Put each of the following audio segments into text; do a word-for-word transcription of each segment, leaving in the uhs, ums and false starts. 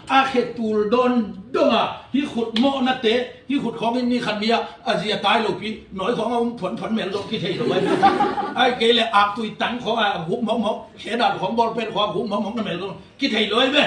A khe tul dawn dong a, hih khut mawhnate, hih khut khawng in ni khat ni a, a zi a tai lopi, nawi khawng a um phuanphuan mel dong kithei lo ai. Ai kei le aktui tang khawng a, a hup mawkmawk, khe dan khawng bawlpen khawng a hup mawkmawk na mel dong kithei lo ai ve.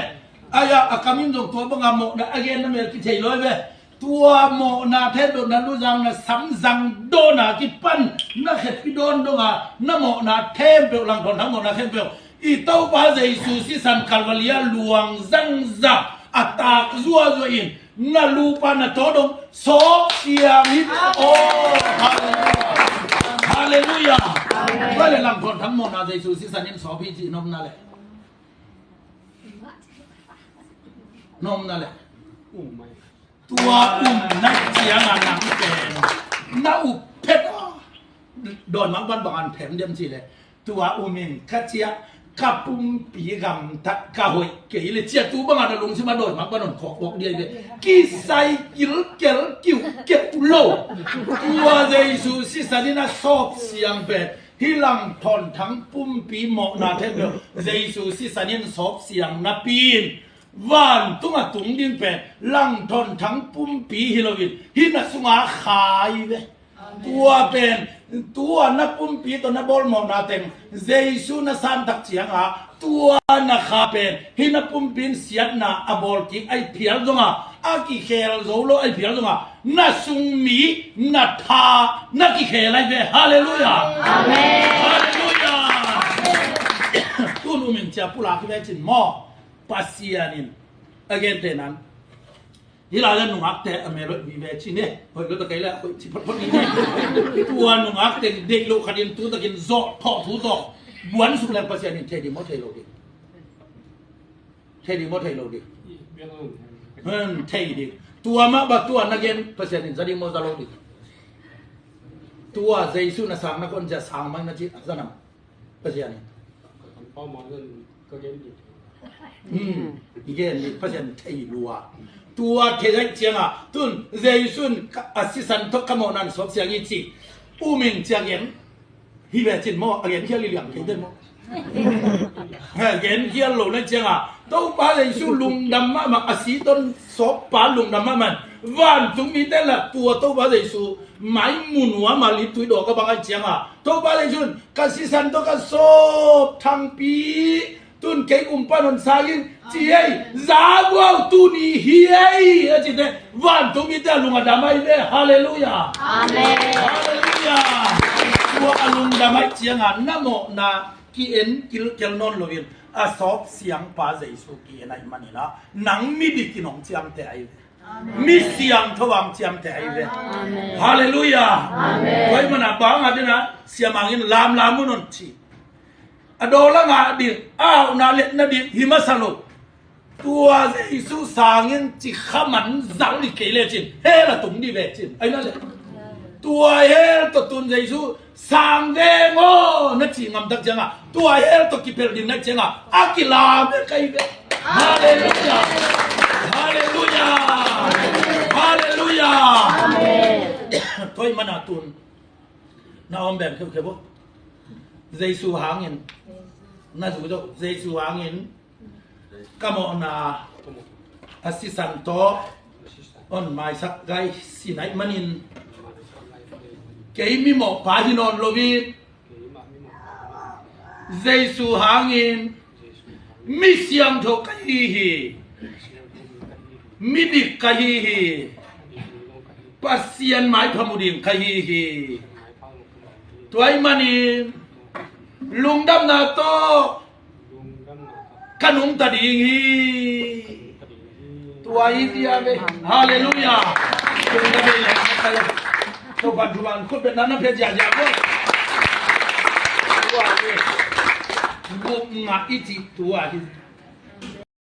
Ai a, a kam in zong tua bang a mawhna a gen na mel kithei lo ai ve. Tua mawhna thempeuh na luzang na samzang dawn a kipan na khepi dawn dong a, na mawhna thempeuh, langthawn thang mawhna thempeuh i Topa Jesu sisan Kalvari a luang zangzang a tak zuazua in na lupa na taw dong sawp siang hi. Oh, halleluia. Halleluia. Tua le langthawn thang mawhna Jesu sisan in sawp hi cih nopna le, nopna le. Tua um na ciang a nang pen na up phet a, dawi mang ban bang an phem diam ci le, tua um in ka ciah, ka pumpi gamtat ka hoih kei le ciah, tu bang a na lungsim a dawi mang ban on khawk bawk diai ve. Kisai kilkel kiukiu lo. Tua Jesu sisan in a sawp siang pen hih langthawn thang pumpi mawhna thempeuh Jesu sisan in sawp siang napi in vantung a tung ding pen langthawn thang pumpi hi loin hih na sunga kha hi ve. Tua pen tua na pumpi tawh na bawl mawhna teng Jesu na san tak ciang a, tua na kha pen hih na pumpi in siatna a bawl kik ai phial zong a, a kikhel zo lo ai phial zong a, na sung mi na tha na kikhel ai ve. Halleluia. Amen. Halleluia. Tun um in cia pulak hi ve cin maw? Pasian in a gente nan hih lai a nungakte a mel hoih vive cin e. Hoih lo ta kei le hoih ci photphot ni ne. Tua nungakte deih loh khat in tu takin zawh thawh thu tawh buan suk leng Pasian in thei ding maw thei lo ding? Thei ding maw thei lo ding? Hmm, thei ding. Tua mah bang tua na gen Pasian in za ding maw za lo ding? Tua Jesu na sang na kon cia sang mai na ci a za nam Pasian in. Hmm, i gen ni Pasian thei lua. Tua thei zaih ciang a tun Jesu in ka, a sisan tawh ka mawhna in sawp siang i ci. Um in ciang en hi ve cin maw, a gen khial i liang kei den maw? He, gen khial lo na ciang a Topa Jesu lungdam mahmah, a si ton sawppa lungdam mahmah. Vantung mite la tua Topa Jesu mai mu nuam a li tui dawk a bang a ciang a Topa Jesu in ka sisan tawh ka sawp thangpi tun kei um pan hon sang in ci ei, za vuau tuni hi ei a cite vantung mite a lung a dam ai ve. Halleluia. Amen. Halleluia. Tua a lungdam ai ciang a na mawhna ki-en kilkel nawn loin a sawp siangpa Jesu ki-en ai manin a nang midik in hong ciamteh ai ve. Amen. Mi siangtho a hong ciamteh ai ve. Amen. Halleluia. Amen. Tua ahih manin a bang a ding a siamang in lamlam un hon ci. A dawla ngah ding, a auhna letna ding hi masa lo. Tua Jesu sangin ci kha man zang dih kei lecin hell a tung dih vecin. Ai na le. Tua hell tawh tun Jesu sang veng aw na ci ngamtak ciangah tua hell tawh kipelh ding na ciangah a kilam e kai ve. Halleluia. Halleluia. Halleluia. Tua ahih manin a tun na om beng kheukheu uh. Jesu hangin na zu zo, Jesu hangin ka mawhna a sisan tawh hon maisak gai si na hih manin kei mimawhpa hi nawn lo in Jesu hangin mi siangtho ka hi hi. Midik ka hi hi. Pasian maipha mu ding ka hi hi. Tua ahih manin lungdamna tawh ka nungta ding hi. Tua hi dia ve. Halleluia. Lungdam hi le. Topan thuman khut betna na pia ziahziah ko. Tua hi. Gupna i cih tua hi.